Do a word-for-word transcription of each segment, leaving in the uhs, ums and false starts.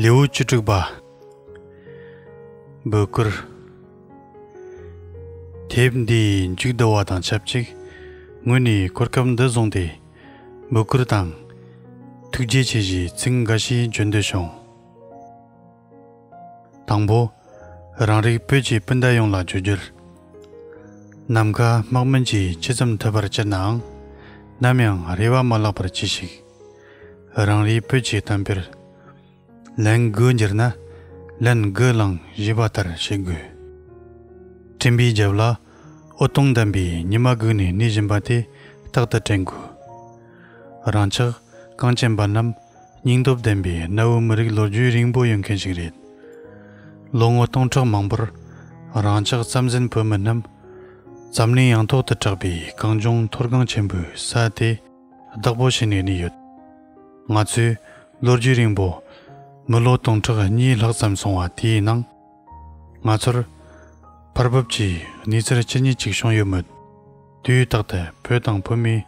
ལེའུ་བཅུ་དྲུག་པ། འབོད་སྐུལ། དེབ་འདིའི་མཇུག་བསྡུ་བ་དང་ཆབས་ཅིག་ངོས་ནས་གོ་སྐབས་འདི་བཟུང་སྟེ། འབོད་སྐུལ་དང་། ཐུགས་རྗེ་ཆེ་ཞེས་ཚིག་འགའ་ཞིག་བརྗོད་འདོད་བྱུང་། དང་པོ། རང་རིགས་བོད་ཀྱི་སྤུན་ཟླ་ཡོངས་ལ་བརྗོད་རྒྱུར། ནམ་མཁའ་དམག་མིན་གྱིས་ཇི་ཙམ་ཐུབ་པར་སྤྱད་ནའང་། ནམ་ཡང་རེ་བ་མ་བརླག་པར་གྱིས་ཤིག་རང་རེའི་བོད་ཀྱི་གཏམ་དཔེར། ལན་དགུ་འགྱུར་ན། ལན་དགུ་བླངས་ཞེས་པ་ལྟར་བྱེད་དགོས། སྤྲིན་པའི་རྒྱབ་ལ་འོད་སྟོང་ལྡན་པའི་ཉི་མ་སྒུག་ནས་གནས་བཞིན་པ་དེ་རྟག་ཏུ་དྲན་དགོས། རང་ཅག་གངས་ཅན་པ་རྣམས་སྙིང་སྟོབས་ལྡན་པའི་གནའ་བོའི་མི་རིགས་ལོ་རྒྱུས་རིང་པོ་ཡོད་མཁན་ཞིག་རེད། ལོ་ངོ་སྟོང་ཕྲག་མང་པོར་རང་ཅག་རྩམ་ཟན་བོད་མི་རྣམས་འཛམ་གླིང་ཡང་ཐོག་ཏུ་གྲགས་པའི་གངས་ལྗོངས་མཐོ་སྒང་ཆེན་པོའི་ས་དེ་བདག་པོ་བྱས་ནས་གནས་ཡོད། ང་ཚོས་ལོ་རྒྱུས་རིང་པོ་མི་ལོ་སྟོང་ཕྲག་གཉིས་ལྷག་ཙམ་སོང་བ་དེའི་ནང་། ང་ཚོར་ཕར་འབབ་ཀྱི་གནས་ཚུལ་ཅི་ཉིད་ཅིག་བྱུང་ཡོད་མོད། དུས་རྟག་ཏུ་བོད་དང་བོད་མིའི་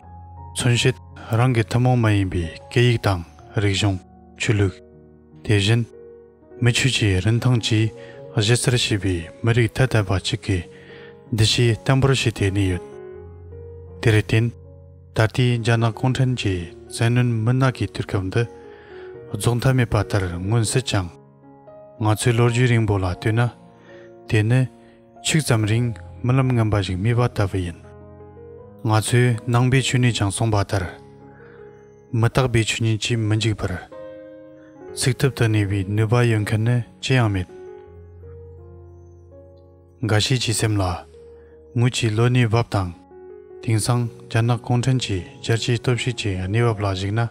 མཚོན་བྱེད་རང་གི་ཐུན་མོང་མ་ཡིན་པའི་སྐད་ཡིག་དང་རིག་གཞུང་། ཆོས་ལུགས། དེ་བཞིན་མི་ཆོས་ཀྱི་རིན་ཐང་བཅས་གཞི་རྩར་བྱས་པའི་མི་རིགས་ཐ་དད་པ་གཅིག་གི་འདུ་ཤེས་བརྟན་པོར་བྱས་ཏེ་གནས་ཡོད། དེར་བརྟེན། ད་ལྟའི་རྒྱ་ནག་གུང་ཁྲན་གྱི་བཙན་གནོན་མུན་ནག་གི་དུས་སྐབས་འདི་རྫོགས་མཐའ་མེད་པ་ལྟར་མངོན་སྲིད་ཀྱང་། ང་ཚོའི་ལོ་རྒྱུས་རིང་པོ་ལ་ལྟོས་ན། དེ་ནི་ཆིག་ཙམ་རིང་རྨི་ལམ་ངན་པ་ཞིག་རྨིས་པ་ལྟ་བུ་ཡིན། ང་ཚོས་ནང་པའི་ཆོས་ནས་ཀྱང་གསུངས་པ་ལྟར། མི་རྟག་པའི་ཆོས་ཉིད་ཀྱིས་མི་འཇིག་པར། ཚུགས་ཐུབ་ཏུ་གནས་པའི་ནུས་པ་ཡོད་མཁན་ནི་ཅི་ཡང་མེད། འགའ་ཤས་ཀྱི་སེམས་ལ། ངོས་ཀྱི་ལོ་ནའི་བབ་དང་། དེང་སང་རྒྱ་ནག་གུང་ཁྲན་གྱི་རྒྱལ་སྤྱིའི་སྟོབས་ཤུགས་ཀྱི་གནས་བབ་ལ་གཞིགས་ན།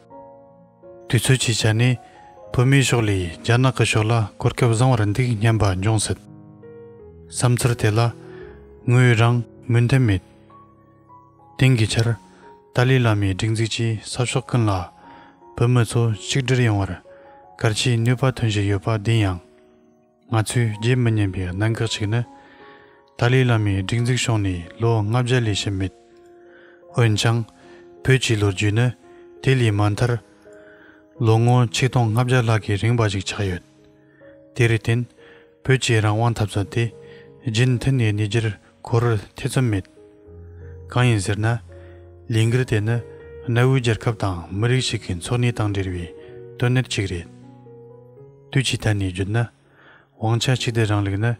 དུས་ཚོད་ཀྱི་ཆ་ནས་བོད་མིའི་ཕྱོགས་ལས་རྒྱ་ནག་གི་ཕྱོགས་ལ་གོ་སྐབས་བཟང་བར་འདུག་སྙམ་པ་འབྱུང་སྲིད། བསམ་ཚུལ་དེ་ལ་ངོས་རང་མོས་མཐུན་མེད། དེང་གི་ཆར་ཏཱ་ལའི་བླ་མའི་སྒྲིག་འཛུགས་ཀྱིས་ས་ཕྱོགས་ཀུན་ལ་བོད་མི་ཚོ་གཅིག་སྒྲིལ་ཡོང་བར་གལ་ཆེའི་ནུས་པ་ཐོན་བཞིན་ཡོད་པ་བདེན་ཡང་། ང་ཚོས་བརྗེད་མི་ཉན་པའི་གནད་འགག་ཅིག་ནི། ཏཱ་ལའི་བླ་མའི་སྒྲིག་འཛུགས་བྱུང་ནས་ལོ་ལྔ་བརྒྱ་ལས་ཕྱིན་མེད། འོན་ཀྱང་། བོད་ཀྱི་ལོ་རྒྱུས་ནི་དེ་ལས་མ་མཐར། ལོ་ངོ་ཆིག་སྟོང་ལྔ་བརྒྱ་ལྷག་གི་རིང་བ་ཞིག་ཆགས་ཡོད། དེར་བརྟེན། བོད་ཀྱི་རང་དབང་འཐབ་རྩོད་དེ་རྒྱུན་མཐུད་ནས་གནས་རྒྱུར་ཁོ་རར་ཐེ་ཚོམ་མེད། གང་ཡིན་ཟེར་ན། ལས་འགུལ་དེ་ནི་གནའ་བོའི་རྒྱལ་ཁབ་དང་མི་རིགས་ཤིག་གི་འཚོ་གནས་དང་འབྲེལ་བའི་དོན་གནད་ཅིག་རེད། དུས་ཀྱི་ཐད་ནས་བརྗོད་ན། དབང་ཆ་གཅིག་སྡུད་རིང་ལུགས་ནི་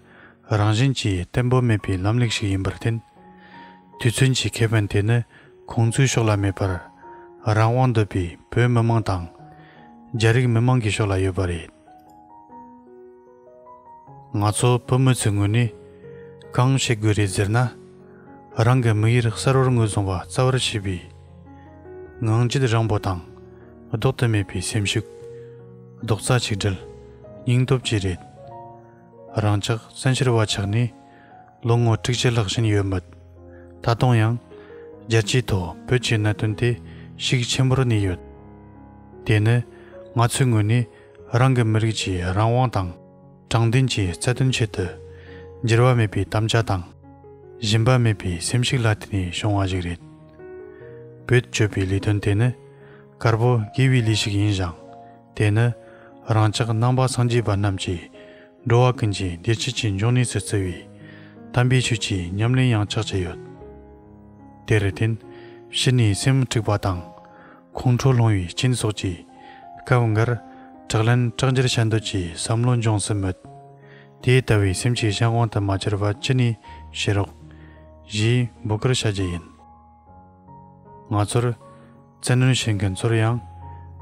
རང་བཞིན་གྱིས་བརྟན་པོ་མེད་པའི་ལམ་ལུགས་ཤིག་ཡིན་པར་བརྟེན། དུས་ཚོད་ཀྱི་ཁེ་ཕན་དེ་ནི་ཁོང་ཚོའི་ཕྱོགས་ལ་མེད་པར། རང་དབང་འདོད་པའི་བོད་མི་མང་དང་། རྒྱ་རིགས་མི་མང་གི་ཕྱོགས་ལ་ཡོད་པ་རེད། ང་ཚོ་བོད་མི་ཚོའི་ངོས་ནས་གང་བྱེད་དགོས་རེད་ཟེར་ན། རང་གི་དམིགས་ཡུལ་གསལ་བོར་ངོས་བཟུང་བ་རྩ་བར་བྱས་པའི་ངང་རྒྱུད་རིང་པོ་དང་། ལྡོག་ཏུ་མེད་པའི་སེམས་ཤུགས། རྡོག་རྩ་ཆིག་སྒྲིལ། སྙིང་སྟོབས་བཅས་རེད། རང་ཅག་བཙན་བྱོལ་བ་ཆགས་ནས་ལོ་ངོ་དྲུག་ཅུ་ལྷག་ཕྱིན་ཡོད་མོད། ད་དུང་ཡང་རྒྱལ་སྤྱིའི་ཐོག་བོད་ཀྱི་གནད་དོན་དེ་ཤུགས་ཆེན་པོར་གནས་ཡོད། དེ་ནི་ང་ཚོའི་ངོས་ནས་རང་གི་མི་རིགས་ཀྱི་རང་དབང་དང་། དྲང་བདེན་གྱི་རྩ་དོན་ཆེད་དུ་འགྱུར་བ་མེད་པའི་དམ་བཅའ་དང་། ཞུམ་པ་མེད་པའི་སེམས་ཤུགས་ལ་བརྟེན་ནས་བྱུང་བ་ཞིག་རེད། བོད་སྤྱོད་པའི་ལས་དོན་དེ་ནི་དཀར་པོ་དགེ་བའི་ལས་ཤིག་ཡིན་ཞིང་། དེ་ནི་རང་ཅག་ནང་པ་སངས་རྒྱས་པ་རྣམས་ཀྱིས་འགྲོ་བ་ཀུན་གྱི་བདེ་སྐྱིད་ཀྱི་འབྱུང་གནས་སུ་བརྩི་བའི་དམ་པའི་ཆོས་ཀྱི་ཉམས་ལེན་ཡང་ཆགས་ཀྱི་ཡོད། དེར་བརྟེན་ཕྱི་ནས་སེམས་དཀྲུགས་པ་དང་། ཁོང་ཁྲོ་ལངས་པའི་རྐྱེན་སོགས་ཀྱིས་སྐབས་འགར་དྲག་ལན་དྲག་འགྱུར་བྱ་འདོད་ཀྱི་བསམ་བློ་འབྱུང་སྲིད་མོད། དེ་ལྟ་བུའི་སེམས་ཀྱི་གཞན་དབང་དུ་མ་གྱུར་བ་ཅི་ནས་བྱེད་རོགས། ཞེས་འབོད་སྐུལ་བྱ་རྒྱུ་ཡིན། ང་ཚོར་བཙན་གནོན་བྱེད་མཁན་ཚོར་ཡང་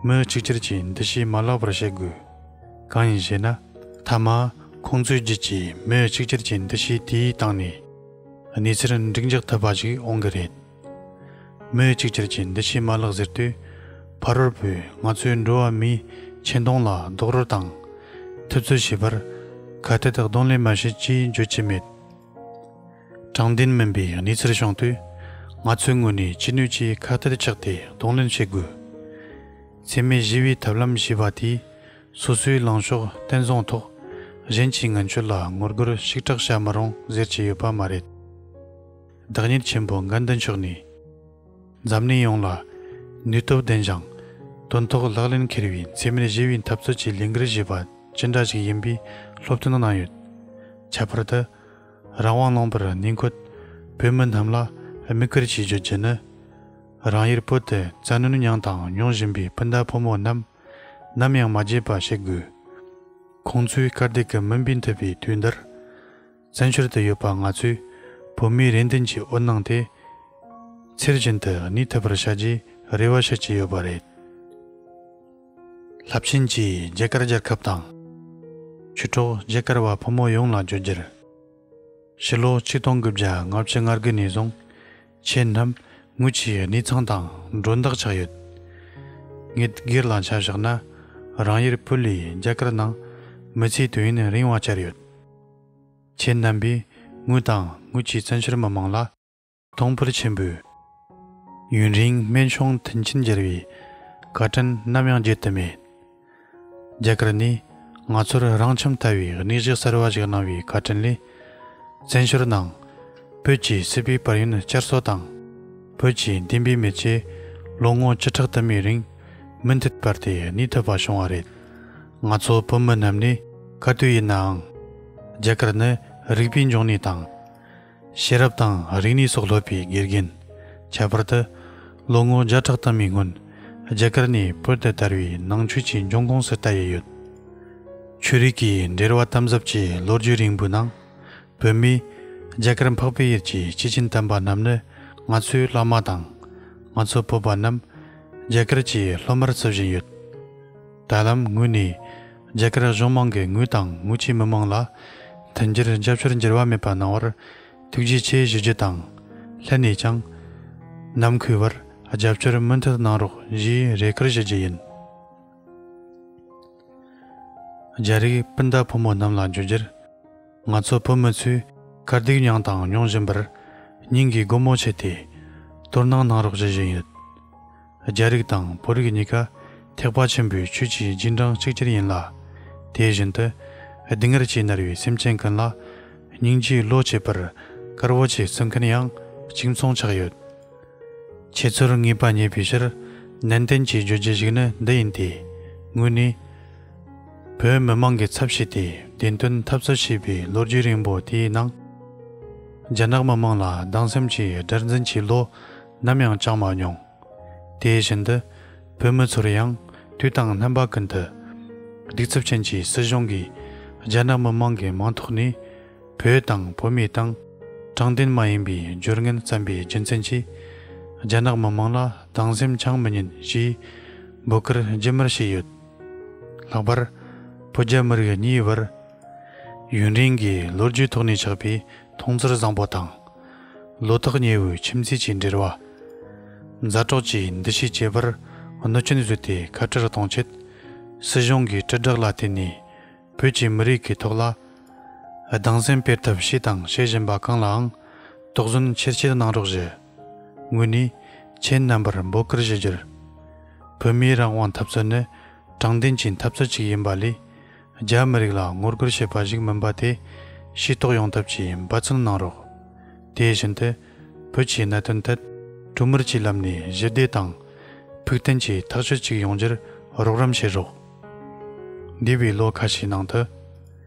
མི་གཅིག་གྱུར་གྱི་འདུ་ཤེས་མ་བརླག་པར་བྱེད་དགོས། གང་ཡིན་ཞེ་ན། མཐའ་མ་ཁོང་ཚོའི་རྒྱུད་ཀྱི་མི་གཅིག་གྱུར་གྱི་འདུ་ཤེས་དེའི་སྟེང་ནས་གནས་ཚུལ་འགྲིག་འཇགས་ཐུབ་པ་ཞིག་འོང་གི་རེད། མི་གཅིག་གྱུར་གྱི་འདུ་ཤེས་མ་བརླག་ཟེར་དུས། ཕ་རོལ་པོས་ང་ཚོའི་འགྲོ་བ་མིའི་ཆེ་མཐོང་ལ་རྡོག་རོལ་དང་། ཐུབ་ཚོད་བྱེད་པར་ཁ་གཏད་གདོང་ལེན་མ་བྱེད་ཅེས་བརྗོད་ཀྱི་མེད། དྲང་བདེན་མིན་པའི་གནས་ཚུལ་བྱུང་དུས། ང་ཚོའི་ངོས་ནས་ཅི་ནུས་ཀྱིས་ཁ་གཏད་ཆགས་ཏེ་གདོང་ལེན་བྱེད་དགོས། འཚེ་མེད་ཞི་བའི་ཐབས་ལམ་ཞེས་པ་དེས་སོ་སོའི་ལངས་ཕྱོགས་བརྟན་བཟུང་ཐོག་གཞན་གྱི་ངན་སྤྱོད་ལ་ངོ་རྒོལ་ཞིག་དྲག་བྱ་མི་རུང་ཟེར་གྱི་ཡོད་པ་མ་རེད། བདག་ཉིད་ཆེན་པོ་འགན་ལྡན་མཆོག་ནས། འཛམ་གླིང་ཡོངས་ལ་ནུས་སྟོབས་ལྡན་ཞིང་དོན་ཐོག་ལག་ལེན་འཁེལ་བའི་འཚེ་མེད་ཞི་བའི་འཐབ་རྩོད་ཀྱི་ལས་འགུལ་ཞེས་པ་ཅི་འདྲ་ཞིག་ཡིན་པའི་སློབ་སྟོན་གནང་ཡོད། ཁྱད་པར་དུ། རང་དབང་ལུང་པར་གནས་འཁོད་བོད་མི་རྣམས་ལ་དམིགས་བཀར་གྱིས་བརྗོད་རྒྱུ་ནི། རང་ཡུལ་བོད་དུ་བཙན་གནོན་མྱངས་དང་མྱོང་བཞིན་པའི་སྤུན་ཟླ་ཕོ་མོ་རྣམས་ནམ་ཡང་མ་བརྗེད་པ་བྱེད་དགོས། ཁོང་ཚོའི་དཀའ་སྡུག་གི་མུན་པས་མཐུད་པའི་དུས་འདིར། བཙན་བྱོལ་དུ་ཡོད་པ་ང་ཚོས་བོད་མིའི་རེ་འདུན་གྱི་འོད་སྣང་དེ་ཚུལ་བཞིན་དུ་གནས་ཐུབ་པར་བྱ་རྒྱུའི་རེ་བ་བྱེད་ཀྱི་ཡོད་པ་རེད། རླབས་ཆེན་གྱིས་རྒྱ་གར་རྒྱལ་ཁབ་དང་། ཆོས་གྲོགས་རྒྱ་གར་བ་ཕོ་མོ་ཡོངས་ལ་བརྗོད་རྒྱུར། ཕྱི་ལོ་ཆིག་སྟོང་དགུ་བརྒྱ་ལྔ་བཅུ་ང་དགུ་ནས་བཟུང་ཁྱེད་རྣམས་ངོས་ཀྱི་གནས་ཚང་དང་འགྲོ་འདེགས་ཆགས་ཡོད། ངེད་སྒེར་ལ་ཆ་བཞག་ན་རང་ཡུལ་བོད་ལས་རྒྱ་གར་ནང་མི་ཚེའི་དུས་ཡུན་རིང་བ་བཅར་ཡོད། ཁྱེད་རྣམ་པས་ངོས་དང་ངོས་ཀྱི་བཙན་བྱོལ་མི་མང་ལ་གཏོང་ཕོད་ཆེན་པོས་ཡུན་རིང་སྨན་ཆུང་མཐུན་རྐྱེན་སྦྱར་བའི་བཀའ་དྲིན་ནམ་ཡང་བརྗེད་དུ་མེད། རྒྱ་གར་ནས་ང་ཚོར་རང་ཁྱིམ་ལྟ་བུའི་གནས་གཞི་གསར་བ་ཞིག་གནང་བའི་བཀའ་དྲིན་ལས། བཙན་བྱོལ་ནང་བོད་ཀྱི་སྲིད་པའི་དཔལ་ཡོན་བསྐྱར་གསོ་དང་། བོད་ཀྱི་བདེན་པའི་མེ་ལྕེ་ལོ་ངོ་བཅུ་ཕྲག་དུ་མའི་རིང་མུ་མཐུད་པར་དེ་གནས་ཐུབ་པ་བྱུང་བ་རེད། ང་ཚོ་བོད་མི་རྣམས་ནས་ག་དུས་ཡིན་ནའང་རྒྱ་གར་ནི་རིག་པའི་འབྱུང་གནས་དང་། ཤེས་རབ་དང་རིག་གནས་སོགས་ལྷོད་པའི་དགེ་རྒན། ཁྱད་པར་དུ་ལོ་ངོ་བརྒྱ་ཕྲག་དུ་མའི་སྔོན་རྒྱ་གར་ནས་བོད་དུ་དར་བའི་ནང་ཆོས་ཀྱི་འབྱུང་ཁུངས་སུ་ལྟ་ཡི་ཡོད། ཆོས་རིག་གི་འབྲེལ་བ་དམ་ཟབ་ཀྱི་ལོ་རྒྱུས་རིང་པོའི་ནང་། བོད་མིས་རྒྱ་གར་འཕགས་པའི་ཡུལ་གྱི་སྐྱེས་ཆེན་དམ་པ་རྣམས་ནི་ང་ཚོའི་བླ་མ་དང་། ང་ཚོ་བོད་པ་རྣམས་རྒྱ་གར་གྱི་སློབ་མར་བརྩི་བཞིན་ཡོད། ད་ལམ་ངོས་ནས་རྒྱ་གར་གཞུང་མང་གི་ངོས་དང་ངོས་ཀྱི་མི་མང་ལ་མཐུན་འགྱུར་རྒྱབ་སྐྱོར་འགྱུར་བ་མེད་པ་གནང་བར་ཐུགས་རྗེ་ཆེ་ཞུ་རྒྱུ་དང་། སླད་ནས་ཀྱང་ནམ་མཁའི་བར་རྒྱབ་སྐྱོར་མུ་མཐུད་གནང་རོགས་ཞེས་རེ་སྐུལ་ཞུ་རྒྱུ་ཡིན། རྒྱ་རིགས་སྤུན་ཟླ་ཕོ་མོ་རྣམས་ལ་བརྗོད་རྒྱུར། ང་ཚོ་བོད་མི་ཚོས་དཀའ་སྡུག་མྱངས་དང་མྱོང་བཞིན་པར་སྙིང་གི་སྒོ་མོ་ཕྱེ་སྟེ་དོ་སྣང་གནང་རོགས་ཞུ་བཞིན་ཡོད། རྒྱ་རིགས་དང་བོད་རིགས་གཉིས་ཀ་ཐེག་པ་ཆེན་པོའི་ཆོས་ཀྱི་རྗེས་འབྲང་གཅིག་གྱུར་ཡིན་ལ། དེ་བཞིན་དུ་སྡུག་བསྔལ་གྱིས་མནར་བའི་སེམས་ཅན་ཀུན་ལ་སྙིང་རྗེའི་བློ་སྐྱེད་པར་དཀར་པོ་ཆེ་གསུང་མཁན་ཡང་གཅིག་མཚུངས་ཆགས་ཡོད། ཁྱེད་ཚོར་ངེས་པ་རྙེད་པའི་ཕྱིར་ནན་ཏན་གྱིས་བརྗོད་རྒྱུ་ཞིག་ནི་འདི་ཡིན་ཏེ། ངོས་ནས་བོད་མི་མང་གི་ཚབ་བྱས་ཏེ་བདེན་དོན་འཐབ་རྩོད་བྱས་པའི་ལོ་རྒྱུས་རིང་པོ་དེའི་ནང་། རྒྱ་ནག་མི་མང་ལ་སྡང་སེམས་ཀྱི་དགྲར་འཛིན་གྱི་བློ་ནམ་ཡང་བཅངས་མ་མྱོང་། དེ་བཞིན་དུ་བོད་མི་ཚོར་ཡང་དུས་དང་རྣམ་པ་ཀུན་ཏུ་གདུག་རྩུབ་ཅན་གྱི་སྲིད་གཞུང་གིས་རྒྱ་ནག་མི་མང་གི་མིང་ཐོག་ནས་བོད་དང་བོད་མིའི་སྟེང་དྲང་བདེན་མ་ཡིན་པའི་སྦྱོར་ངན་བརྩམས་པའི་རྒྱུ་མཚན་གྱིས་རྒྱ་ནག་མི་མང་ལ་སྡང་སེམས་འཆང་མི་ཉན་ཞེས་འབོད་སྐུལ་རྒྱུན་མར་བྱས་ཡོད། ལྷག་པར་བོད་རྒྱ་མི་རིགས་གཉིས་བར་ཡུན་རིང་གི་ལོ་རྒྱུས་ཐོག་ནས་ཆགས་པའི་མཐོང་ཚུལ་བཟང་པོ་དང་། བློ་ཐག་ཉེ་བོའི་ཁྱིམ་མཚེས་ཀྱི་འབྲེལ་བ། མཛའ་གྲོགས་ཀྱི་འདུ་ཤེས་བཅས་པར་གནོད་སྐྱོན་བཟོས་ཏེ་ཁ་བྲལ་གཏོང་ཆེད། སྲིད་གཞུང་གིས་དྲིལ་བསྒྲགས་ལ་བརྟེན་ནས་བོད་ཀྱི་མི་རིགས་ཀྱི་ཐོག་ལ་སྡང་སེམས་སྤེལ་ཐབས་བྱས་དང་བྱེད་བཞིན་པ་གང་ལའང་དོགས་ཟོན་ཆེར་བསྐྱེད་གནང་རོགས་ཞུ། ངོས་ནས་ཁྱེད་རྣམ་པར་འབོད་སྐུལ་ཞུ་རྒྱུར། བོད་མིའི་རང་དབང་འཐབ་རྩོད་ནི་དྲང་བདེན་གྱི་འཐབ་རྩོད་ཅིག་ཡིན་པ་ལས། རྒྱ་མི་རིགས་ལ་ངོ་རྒོལ་བྱེད་པ་ཞིག་མིན་པ་དེ་ཤེས་རྟོགས་ཡོང་ཐབས་ཀྱི་འབད་བརྩོན་གནང་རོགས། དེ་བཞིན་དུ་བོད་ཀྱི་གནད་དོན་ཐད་གྲོས་མོལ་གྱི་ལམ་ནས་ཞི་བདེ་དང་ཕུགས་བརྟན་གྱི་ཐག་གཅོད་ཅིག་ཡོང་རྒྱུར་རོགས་རམ་བྱེད་རོགས། འདས་པའི་ལོ་ཁ་ཤས་ནང་དུ།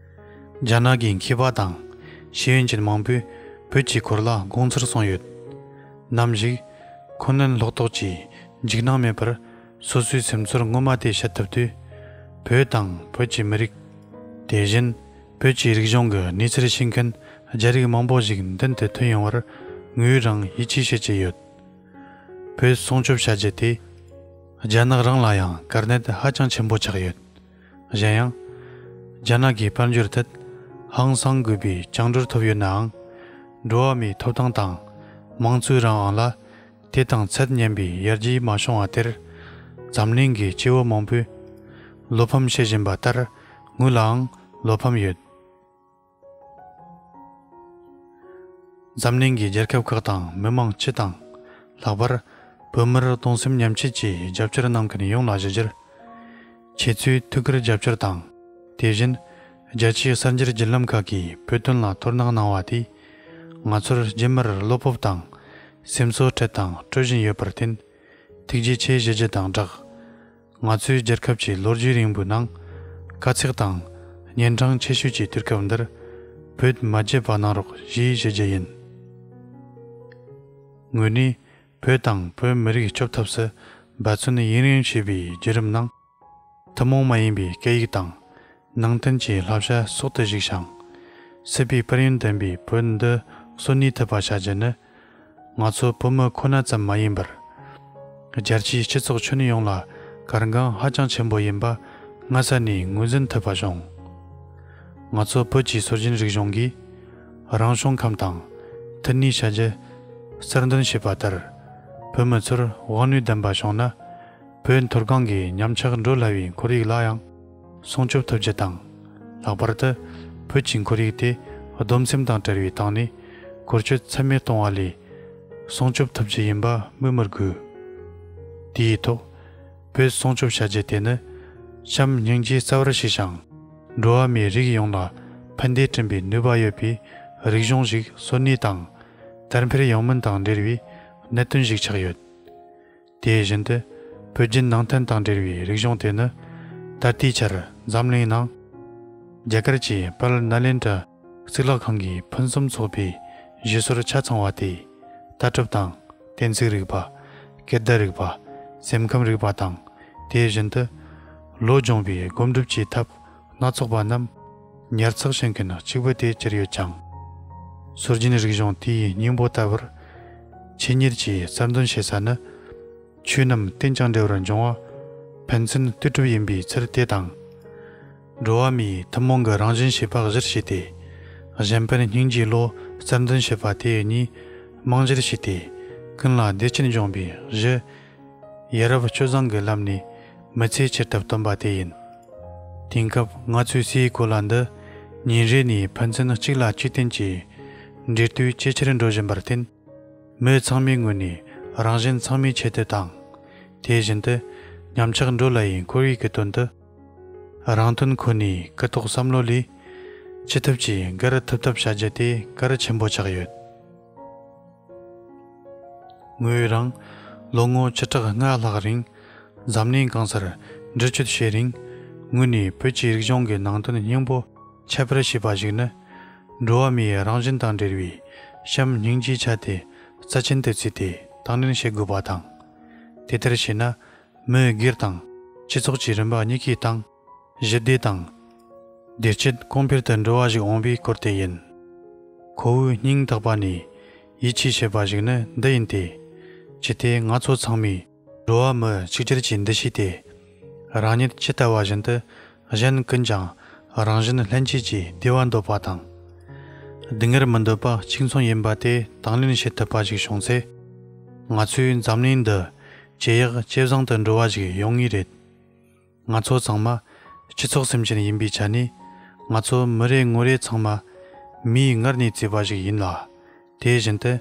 རྒྱ་ནག་གི་མཁས་པ་དང་ཤེས་ཡོན་ཅན་མང་པོས་བོད་ཀྱི་སྐོར་ལ་དགོངས་ཚུལ་གསུངས་ཡོད། ནམ་ཞིག་ཁོ་ནན་ལྷོག་རྟོག་གིས་འཇིགས་སྣང་མེད་པར་སོ་སོའི་སེམས་ཚོར་ངོ་མ་དེ་བཤད་ཐུབ་དུས། བོད་དང་བོད་ཀྱི་མི་རིགས། དེ་བཞིན་བོད་ཀྱི་རིག་གཞུང་གི་གནས་ཚུལ་ཤེས་མཁན་རྒྱ་རིགས་མང་པོ་ཞིག་མདུན་དུ་ཐོན་ཡོང་བར་ངོས་རང་ཡིད་ཆེས་བྱེད་ཀྱི་ཡོད། བོད་སྲུང་སྐྱོབ་བྱ་རྒྱུ་དེ་རྒྱ་ནག་རང་ལ་ཡང་དཀའ་གནད་ཧ་ཅང་ཆེན་པོ་ཆགས་ཡོད། གཞན་ཡང་། རྒྱ་ནག་གི་དཔལ་འབྱོར་ཐད་ཧང་སང་དགོས་པའི་བཅིངས་འགྲོལ་ཐོབ་ཡོད་ནའང་། འགྲོ་བ་མིའི་ཐོབ་ཐང་དང་མང་གཙོའི་རང་དབང་ལ་དེ་དང་ཚད་མཉམ་པའི་ཡར་རྒྱས་མ་བྱུང་བ་དེར། འཛམ་གླིང་གི་སྐྱེ་བོ་མང་པོས་བློ་ཕམ་བྱེད་བཞིན་པ་ལྟར་ངོས་ལའང་བློ་ཕམ་ཡོད། འཛམ་གླིང་གི་རྒྱལ་ཁབ་ཁག་དང་མི་མང་སྤྱི་དང་ ལྷག་པར་བོད་མིར་གདུང་སེམས་མཉམ་སྐྱེད་ཀྱི་རྒྱབ་སྐྱོར་གནང་མཁན་ཡོངས་ལ་ཞུ་རྒྱུར། ཁྱེད་ཚོའི་ཐུགས་ཁུར་རྒྱབ་སྐྱོར་དང་། དེ་བཞིན་རྒྱལ་སྤྱིའི་གསར་འགྱུར་བརྒྱུད་ལམ་ཁག་གིས་བོད་དོན་ལ་དོ་སྣང་གནང་བ་དེས། ང་ཚོར་རྒྱུན་མར་བློ་སྤོབས་དང་། སེམས་གསོ་སྤྲད་དང་སྤྲོད་བཞིན་ཡོད་པར་བརྟེན། ཐུགས་རྗེ་ཆེ་ཞུ་རྒྱུ་དང་སྦྲགས། ང་ཚོའི་རྒྱལ་ཁབ་ཀྱི་ལོ་རྒྱུས་རིང་པོའི་ནང་། དཀའ་ཚེགས་དང་། གཉན་འཕྲང་ཆེ་ཤོས་ཀྱི་དུས་སྐབས་འདིར། བོད་མ་བརྗེད་པ་གནང་རོགས་ཞེས་ཞུ་རྒྱུ་ཡིན། ངོས་ནས། བོད་དང་བོད་མི་རིགས་སྐྱོབ་ཐབས་སུ་འབད་བརྩོན་ཡུན་རིང་བྱས་པའི་བརྒྱུད་རིམ་ནང་། ཐུན་མོང་མ་ཡིན་པའི་སྐད་ཡིག་དང་། ནང་བསྟན་གྱི་བསླབ་བྱ་སྲོག་ཏུ་བཞུགས་ཤིང་། སྲིད་པའི་དཔལ་ཡོན་ལྡན་པའི་བོད་འདི་གསོན་གནས་ཐུབ་པ་བྱ་རྒྱུ་ནི། ང་ཚོ་བོད་མི་ཁོ་ན་ཙམ་མ་ཡིན་པར། རྒྱལ་སྤྱིའི་སྤྱི་ཚོགས་ཁྱོན་ཡོངས་ལ་གལ་འགངས་ཧ་ཅང་ཆེན་པོ་ཡིན་པ་སྔ་ས་ནས་ངོས་འཛིན་ཐུབ་པ་བྱུང་། ང་ཚོ་བོད་ཀྱི་སྲོལ་རྒྱུན་རིག་གཞུང་གིས། རང་བྱུང་ཁམས་དང་། མཐུན་ནུས་བྱ་རྒྱུ། གསར་འདོན་བྱས་པ་ལྟར། བོད་མི་ཚོར་དབང་ནུས་ལྡན་པ་བྱུང་ན། བོད་མཐོ་སྒང་གི་ཉམས་ཆག་འགྲོ་སླ་བའི་ཁོར་ཡུག་ལ་ཡང་སྲུང་སྐྱོབ་ཐུབ་རྒྱུ་དང་། ལྷག་པར་དུ་བོད་ཀྱི་ཁོར་ཡུག་དེ་སྡོམ་སེམས་དང་བྲལ་བའི་སྟེང་ནས་བཀོལ་སྤྱོད་ཚད་མེད་གཏོང་བ་ལས་སྲུང་སྐྱོབ་ཐུབ་རྒྱུ་ཡིན་པ་སྨོས་མི་དགོས། དེའི་ཐོག་བོད་སྲུང་སྐྱོབ་བྱ་རྒྱུ་དེ་ནི་བྱམས་སྙིང་རྗེ་རྩ་བར་བྱས་ཤིང་། འགྲོ་བ་མིའི་རིགས་ཡོངས་ལ་ཕན་བདེ་བསྐྲུན་པའི་ནུས་པ་ཡོད་པའི་རིག་གཞུང་ཞིག་གསོན་གནས་དང་། དར་འཕེལ་ཡོང་མིན་དང་འབྲེལ་བའི་གནད་དོན་ཞིག་ཆགས་ཡོད། དེ་བཞིན་དུ། བོད་བརྒྱུད་ནང་བསྟན་དང་འབྲེལ་བའི་རིག་གཞུང་དེ་ནི། ད་ལྟའི་ཆར་འཛམ་གླིང་ནང་། རྒྱ་གར་གྱི་དཔལ་ནཱ་ལེནྡྲ་གཙུག་ལག་ཁང་གིས་ཕུན་སུམ་ཚོགས་པའི་བཞེད་སྲོལ་ཆ་ཚང་བ་དེ། ལྟ་གྲུབ་དང་། གཏན་ཚིགས་རིག་པ། སྐད་བརྡ་རིག་པ། སེམས་ཁམས་རིག་པ་དང་། དེ་བཞིན་དུ། བློ་སྦྱོང་བའི་སྒོམ་སྒྲུབ་ཀྱི་ཐབས་སྣ་ཚོགས་པ་རྣམས་ཉར་ཚགས་བྱེད་མཁན་གཅིག་པུ་དེ་གྱུར་ཡོད་ཅིང་། སྲོལ་རྒྱུན་རིག་གཞུང་དེའི་སྙིང་པོ་ལྟ་བུར། ཆེད་གཉེར་གྱིས་གསར་འདོན་བྱེད་ས་ནི། ཆོས་རྣམས་རྟེན་ཅིང་འབྲེལ་བར་འབྱུང་བ། ཕན་ཚུན་ལྟོས་གྲུབ་ཡིན་པའི་ཚུལ་དེ་དང་། འགྲོ་བ་མིའི་ཐུན་མོང་གི་རང་བཞིན་ཤེས་པ་གཞིར་བྱས་ཏེ། གཞན་ཕན་སྙིང་རྗེའི་བློ་གསར་འདོན་བྱེད་པ་དེ་གཉིས་རྨང་གཞིར་བྱས་ཏེ། ཀུན་ལ་བདེ་སྐྱིད་འབྱུང་བའི་གཞི། ཡ་རབས་སྤྱོད་བཟང་གི་ལམ་ནས་མི་ཚེ་ཆེད་དུ་བཏོན་པ་དེ་ཡིན། དེང་སྐབས་ང་ཚོའི་སའི་གོ་ལ་འདི་ཉིན་རེ་ནས་ཕན་ཚུན་གཅིག་ལ་གཅིག་བརྟེན་གྱི་འབྲེལ་ལྟོས་ཇེ་ཆེར་འགྲོ་བཞིན་པར་བརྟེན། མི་ཚང་མའི་ངོས་ནས་རང་གཞན་ཚང་མའི་ཆེད་དུ་དང་། དེ་བཞིན་དུ་ཉམས་ཆག་འགྲོ་སླ་བའི་ཁོར་ཡུག་གི་དོན་དུ། རང་དོན་ཁོ་ནའི་ཀུན་རྟོག་བསམ་བློ་ལས། ཅི་ཐུབ་ཀྱིས་སྒར་ཐུབ་ཐབས་བྱ་རྒྱུ་དེ་གལ་ཆེན་པོ་ཆགས་ཡོད། ངོས་རང་ལོ་ངོ་བཅུ་ཕྲག་ལྔ་ལྷག་རིང་འཛམ་གླིང་གང་སར་འགྲུལ་སྐྱོད་བྱེད་རིང་། ངོས་ནས་བོད་ཀྱི་རིག་གཞུང་གི་ནང་དོན་སྙིང་པོ་ཁྱད་པར་ཤེས་པ་ཞིག་ནི། འགྲོ་བ་མིའི་རང་བཞིན་དང་འབྲེལ་བའི་བྱམས་སྙིང་རྗེའི་ཆ་དེ་རྩ་ཆེན་དུ་བརྩིས་ཏེ་དང་ལེན་བྱེད་དགོས་པ་དང་། དེ་ལྟར་བྱས་ན། མི་སྒེར་དང་སྤྱི་ཚོགས་ཀྱི་རིམ་པ་གཉིས་ཀའི་སྟེང་། ཞི་བདེ་དང་། བདེ་སྐྱིད་གོང་འཕེལ་དུ་འགྲོ་བ་ཞིག་འོང་བའི་སྐོར་དེ་ཡིན། ཁོ་བོའི་སྙིང་ཐག་པ་ནས་ཡིད་ཆེས་བྱེད་པ་ཞིག་ནི་འདི་ཡིན་ཏེ། ཅི་སྟེ་ང་ཚོ་ཚང་མས་འགྲོ་བ་མི་གཅིག་གྱུར་གྱི་འདུ་ཤེས་དེ། རང་ཉིད་ཇི་ལྟ་བ་བཞིན་དུ་གཞན་ཀུན་ཀྱང་རང་བཞིན་ལྷན་སྐྱེས་ཀྱི་བདེ་བ་འདོད་པ་དང་། སྡུག་བསྔལ་མི་འདོད་པ་གཅིག་མཚུངས་ཡིན་པ་དེ་དང་ལེན་བྱེད་ཐུབ་པ་ཞིག་བྱུང་ཚེ། ང་ཚོའི་འཛམ་གླིང་འདི་ཇེ་ཡག་ཇེ་བཟང་དུ་འགྲོ་བ་ཞིག་ཡོང་ངེས་རེད། ང་ཚོ་ཚང་མ་སྤྱི་ཚོགས་སེམས་ཅན་ཡིན་པའི་ཆ་ནས། ང་ཚོ་མི་རེ་ངོ་རེ་ཚང་མ་མིའི་ངར་ནས་བརྩིས་པ་ཞིག་ཡིན་ལ། དེ་བཞིན་དུ་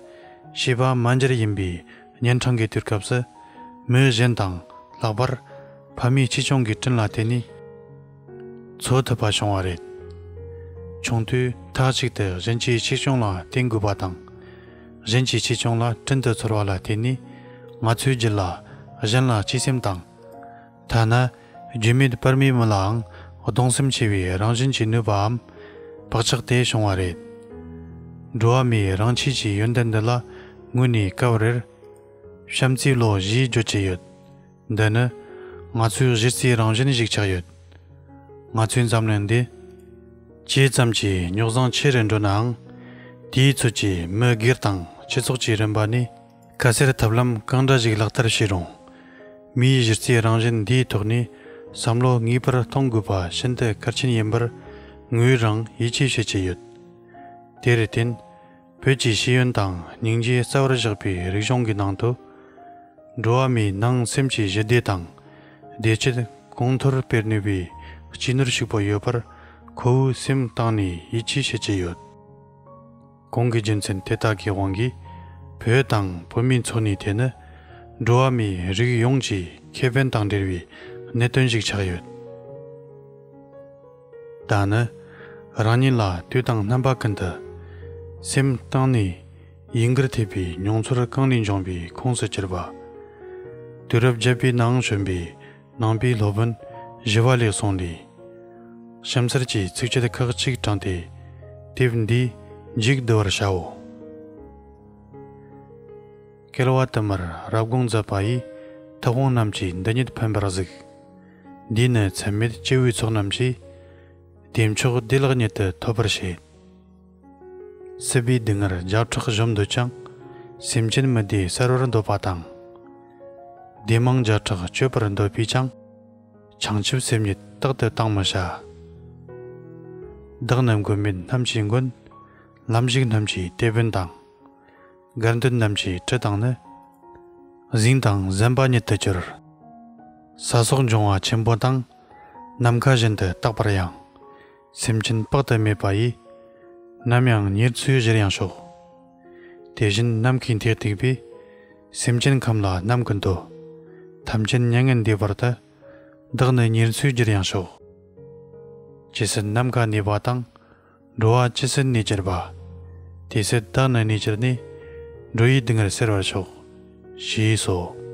བྱིས་པ་མ་འགྱུར་ཡིན་པའི་གཉན་འཕྲང་གི་དུས་སྐབས་སུ། མི་གཞན་དང་ལྷག་པར་ཕ་མའི་གཅེས་སྐྱོང་གི་དྲིན་ལ་བརྟེན་ནས་འཚོ་ཐུབ་པ་བྱུང་བ་རེད། ཆུང་དུས་མཐའ་གཅིག་ཏུ་གཞན་གྱི་གཅེས་སྐྱོང་ལ་བརྟེན་དགོས་པ་དང་། གཞན་གྱི་གཅེས་སྐྱོང་ལ་དྲིན་དུ་ཚོར་བ་ལ་བརྟེན་ནས། ང་ཚོའི་རྒྱུད་ལ་གཞན་ལ་གཅེས་སེམས་དང་། ཐ་ན་རྒྱུས་མེད་སྤར་མོའི་མི་ལའང་གདུང་སེམས་ཆེ་བའི་རང་བཞིན་གྱི་ནུས་པའམ་བག་ཆགས་དེ་བྱུང་བ་རེད། འགྲོ་བ་མིའི་རང་ཆས་ཀྱི་ཡོན་ཏན་འདི་ལ་དངོས་ནས་སྐབས་རེར་བྱམས་བརྩེའི་བློ་ཞེས་བརྗོད་ཀྱི་ཡོད། འདི་ནི་ང་ཚོའི་གཞི་རྩའི་རང་བཞིན་ཞིག་ཆགས་ཡོད། ང་ཚོའི་འཛམ་གླིང་འདི་ཇི་ཙམ་གྱིས་རྙོག་བཟང་ཆེ་རུ་འགྲོ་ནའང་། དེའི་ཚོད་ཀྱིས་མི་སྒེར་དང་སྤྱི་ཚོགས་ཀྱི་རིམ་པ་ནས། ཁ་གསལ་ཐབས་ལམ་གང་འདྲ་ཞིག་ལག་བསྟར་བྱས་རུང་། མིའི་གཞི་རྩའི་རང་བཞིན་འདིའི་ཐོག་ནས་བསམ་བློ་ངེས་པར་གཏོང་དགོས་པ་ཤིན་ཏུ་གལ་ཆེན་ཡིན་པར་ངོས་རང་ཡིད་ཆེས་བྱེད་ཀྱི་ཡོད། དེར་བརྟེན། བོད་ཀྱི་ཤེས་ཡོན་དང་སྙིང་རྗེ་རྩ་བར་བཞག་པའི་རིག་གཞུང་གི་ནང་དུ། འགྲོ་བ་མིའི་ནང་སེམས་ཀྱི་ཞི་བདེ་དང་། བདེ་སྐྱིད་གོང་མཐོར་སྤེལ་ནུས་པའི་སྤྱི་ནོར་ཞིག་པོ་ཡོད་པར་ཁོ་བོའི་སེམས་གཏིང་ནས་ཡིད་ཆེས་བྱེད་ཀྱི་ཡོད། གོང་གི་རྒྱུ་མཚན་དེ་དག་གི་དབང་གིས། བོད་དང་བོད་མིའི་འཚོ་གནས་ཐད་ནི་འགྲོ་བ་མིའི་རིགས་ཡོངས་ཀྱི་ཁེ་ཕན་དང་འབྲེལ་བའི་གནད་དོན་ཞིག་ཆགས་ཡོད། ད་ནི་རང་ཉིད་ལ་དུས་དང་རྣམ་པ་ཀུན་ཏུ་སེམས་གཏིང་ནས་ཡིད་འགུལ་ཐེབས་པའི་མྱོང་ཚོར་གང་ལས་འབྱུང་བའི་ཁོངས་སུ་གྱུར་པ། དུས་རབས་བརྒྱད་པའི་ནང་བྱོན་པའི་ནང་པའི་སློབ་དཔོན་ཞི་བ་ལྷས་གསུངས་ལས། ཞིམ་ཚལ་གྱི་ཚིགས་བཅད་ཁག་ཅིག་དྲངས་ཏེ་དེབ་འདིའི་མཇུག་བསྡུ་བར་བྱའོ། སྐལ་བ་དུ་མར་རབ་དགོངས་མཛད་པ་ཡི། ཐུབ་དབང་རྣམས་ཀྱིས་འདི་ཉིད་ཕན་པར་གཟིགས། འདིས་ནི་ཚད་མེད་སྐྱེ་བོའི་ཚོགས་རྣམས་ཀྱི། བདེ་མཆོག་བདེ་བླག་ཉིད་དུ་ཐོབ་པར་བྱེད། སྲིད་པའི་སྡུག་བསྔལ་བརྒྱ་ཕྲག་གཞོམ་འདོད་ཀྱང་། སེམས་ཅན་མི་བདེ་གསལ་བར་འདོད་པ་དང་། བདེ་མང་བརྒྱ་ཕྲག་སྤྱོད་པར་འདོད་པས་ཀྱང་། བྱང་ཆུབ་སེམས་ཉིད་རྟག་ཏུ་བཏང་མི་བྱ། བདག་ནི་མགོན་མེད་རྣམས་ཀྱི་མགོན། ལམ་ཞུགས་རྣམས་ཀྱི་དེད་དཔོན་དང་། དགའ་འདོད་རྣམས་ཀྱི་དྲི་དང་ནི། གཟིངས་དང་གཟན་པ་ཉིད་དུ་གྱུར། ས་སོགས་འབྱུང་བ་ཆེན་པོ་དང་། ནམ་མཁའ་བཞིན་དུ་རྟག་པར་ཡང་། སེམས་ཅན་དཔག་ཏུ་མེད་པ་ཡིས། ནམ་ཡང་ཉེར་འཚོའི་གཞིར་ཡང་ཞོག། དེ་བཞིན་ནམ་མཁའི་མཐས་གཏུགས་པའི། སེམས་ཅན་ཁམས་ལ་ནམ་ཀུན་ཏུ། ཐམས་ཅད་མྱ་ངན་འདས་པར་དུ། བདག་ནི་ཉེར་འཚོའི་རྒྱུར་ཡང་ཤོག། ཇི་སྲིད་ནམ་མཁའ་གནས་པ་དང་། འགྲོ་བ་ཇི་སྲིད་གནས་གྱུར་པ། དེ་སྲིད་བདག་ནི་གནས་གྱུར་ནས། འགྲོ་བའི་སྡུག་བསྔལ་སེལ་བར་ཤོག། ཞེས་སོ།